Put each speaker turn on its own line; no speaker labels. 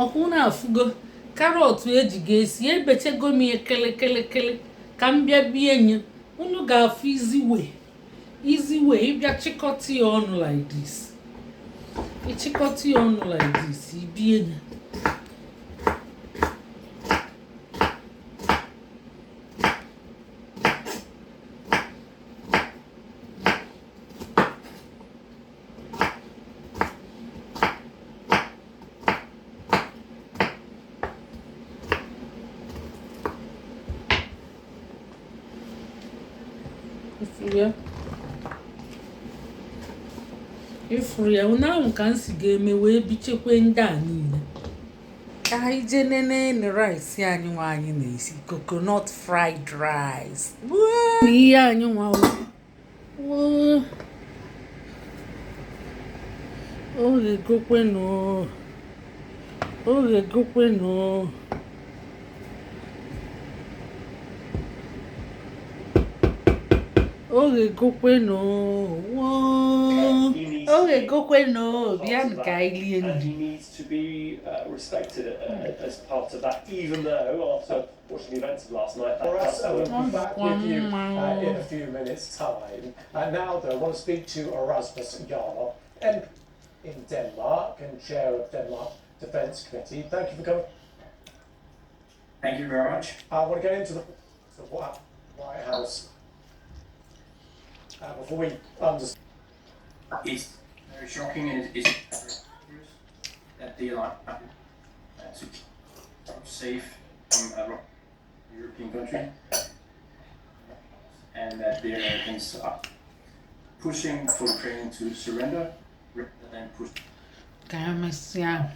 Ọkwụ na-afụgo carrot eji ga-esi. Ebechego m ya kịlịkịlịkịlị ka m bịa bie nye unu. Ga-afụ easy way, easy way. Ịbịa chịkọta ya ọnụ like this, ịchịkọta ya ọnụ like this, ibie ya. Ifuru ya, ifuru ya. Unu ahụ ka m si ga-eme wee bichekwe ndị a niile. Ka anyị jee nene rice anyị nwa anyị na-esi, coconut fried rice. Na ihe anyị nwa oghegokwenụ, oghegokwenụ. Oghegokwenụ, oghegokwenụ. Bịanụ ka anyị lie
And
nri.
he needs to be respected as part of that, even though after watching the events of last night, that
For us,
does
we'll be back with you in a few minutes' time. Now, though, I want to speak to Rasmus Jarlov, MP in Denmark and chair of Denmark Defence Committee. Thank you for coming.
Thank you very much.
I want to get into the White House. Before we understand
It's very shocking and it's very dangerous that they are to keep safe from a European country and that the Americans are pushing for Ukraine to surrender rather than push
Ka emesịa.